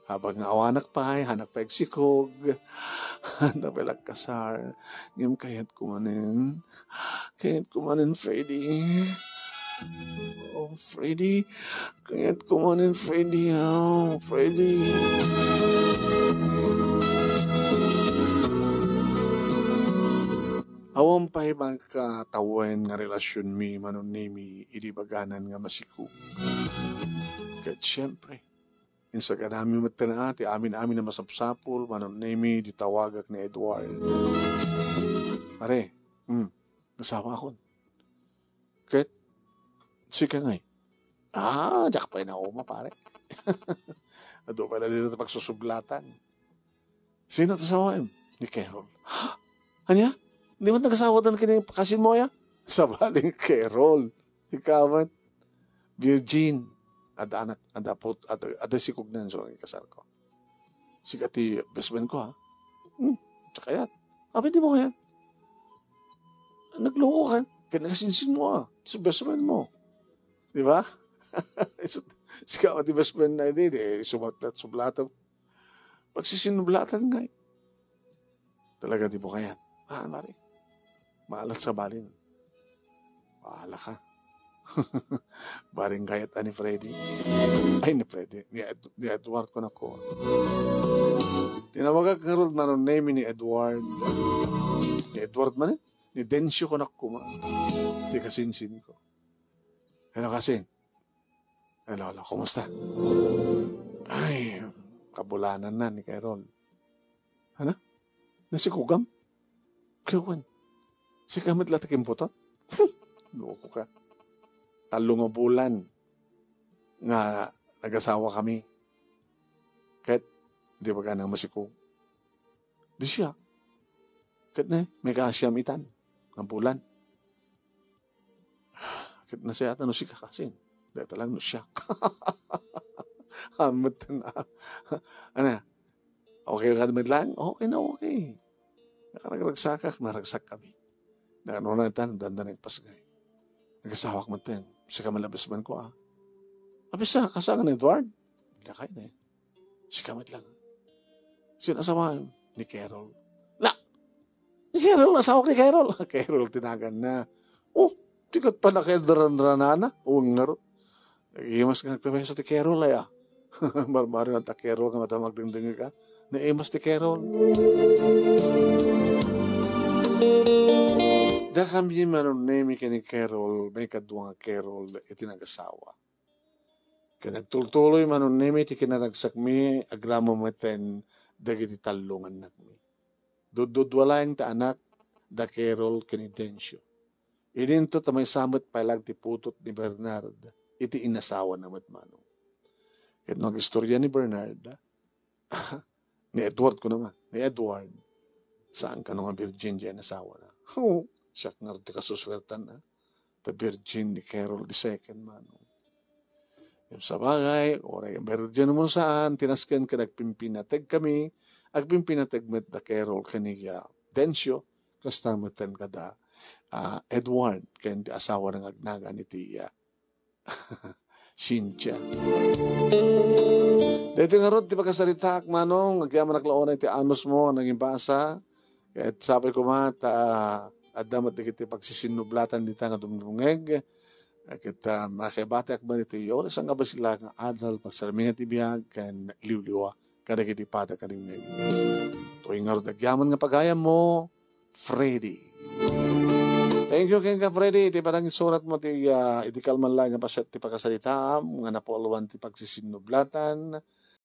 Habang nga awanak pay, hanak pay agsikog. Hanak pay agkasar. Ngem kayatko manen. Kayatko manen, Freddy. Freddy, kayat ko manen, Freddy, ah, Freddy. Awan pay makatawen nga relasionmi, Manong Nemi, idi baganan nga masikog. Ket siempre, insaganami met a ti amin-amin a masapsapul, Manong Nemi, idi tawagak ni Edward. Pare, hmm, asawaakon. Ket, sika ngay? Ah, diak pay nauma, pare. Adu pay la dita pagsusublatan. Sino ti asawaem? Ni Carol. Ha? Ania? Di man nagasawa dan kini kasin mo, ya? Sabali ni Carol. Ikaw man. Virgin. Ada anak, ada put, ada, ada sikog nan, so, kasar ko. Sika ti best friend ko, ha? Hmm, tsaka yan. Abi, di mo kaya? Nagloko ka. Kaya nakasinsin mo, ah. Sa best friend mo. Di ba? Sika ti best friend na, di, di, sumatlat, sublatan. Pagsisinblatan nga, eh. Talaga, di mo kaya? Ah, mari. Maalat sa balin. Bahala ka. Baring kayat ni Freddy. Ay, ni Freddy. Ni, Ed- ni Edward ko nako. Tinawagak ngarud, Manong Nemi, ni Edward. Ni Edward man, eh. Ni Dencio ko nako, ma. Ti kasinsin ko. Hello, kasin. Hello, hello. Kumusta? Ay, kabulanan na ni Carol. Ano? Nasikugam? Kawan. Sika met la ti kimputot? Loko ka. Tallo nga bulan nga nagasawa kami. Ket di ba ka nang masikog? Di siya. Ket ne, may kasiam itan. Nga bulan. Ket nasayatan no sika kasin. Dahil talang no siya. Amet na. Ano? Okay ka met lang? Okay na okay. Nakaragsakak, naragsak kami. Nakano na tan, dandan nagpasgay. Nagasawak met ten. Sika malabas man ko, ah. Abis sa, kasang ni Edward? Lakay na eh. Sika met lang. Sino asawa? Ni Carol. La! Ni Carol, asawa ni Carol. Carol, tinagan na. Oh, tikat pa na kay daranranana. Oh, ngaro. Imas ka nagtameso ti Carol, ay, ah. Marmari na ta Carol nga mata magdingding ka. Naimas ti Carol. Da kami Manong Nemi ken ni Carol, may kadua nga Carol, iti nagasawa. Ket nagtultuloy Manong Nemi ti kinaragsakmi, agraman met dagiti tallo nga annakmi. Duddudua laeng ti anak, da Carol ken ni Dencio. Idinto ta maysa met pay la ti putot ni Bernard, iti inasawana met Manong. Ket no agistorya ni Bernard, ni Edward ko naman, ni Edward, saan kano nga virgin diay inasawana? Oh, siak nga ti kasuswertan, ah. The Virgin ni Carol the second, Manong. Ngem sabagay, uray virgin mo saan, tinasken ken agpimpinateg kami, agpimpinateg met da Carol ken ni, ah, Dencio, kasta met ten kada, ah, Edward, ken ti asawa nga agnagan iti, ah, Cynthia. Daytoy ngarud ti pakasaritaak, Manong, agyamanak la unay ti anus mo, nangibasa. Ket sapay koma ta adda met dagiti pagsisinnublatan dita nga dumdumngeg. Ket, ah, makibatiak man iti oras nga bassit la nga adal, pagsarmingan ti biag, ken liwliwa kadagiti pada ken rimeng. Toy ngarud agyaman nga pagayam mo, Freddy. Thank you kenka, Freddy, iti panangisurat mo ti, ah, iti kalman laeng nga paset ti pakasaritaam nga napuloan ti pagsisinnublatan.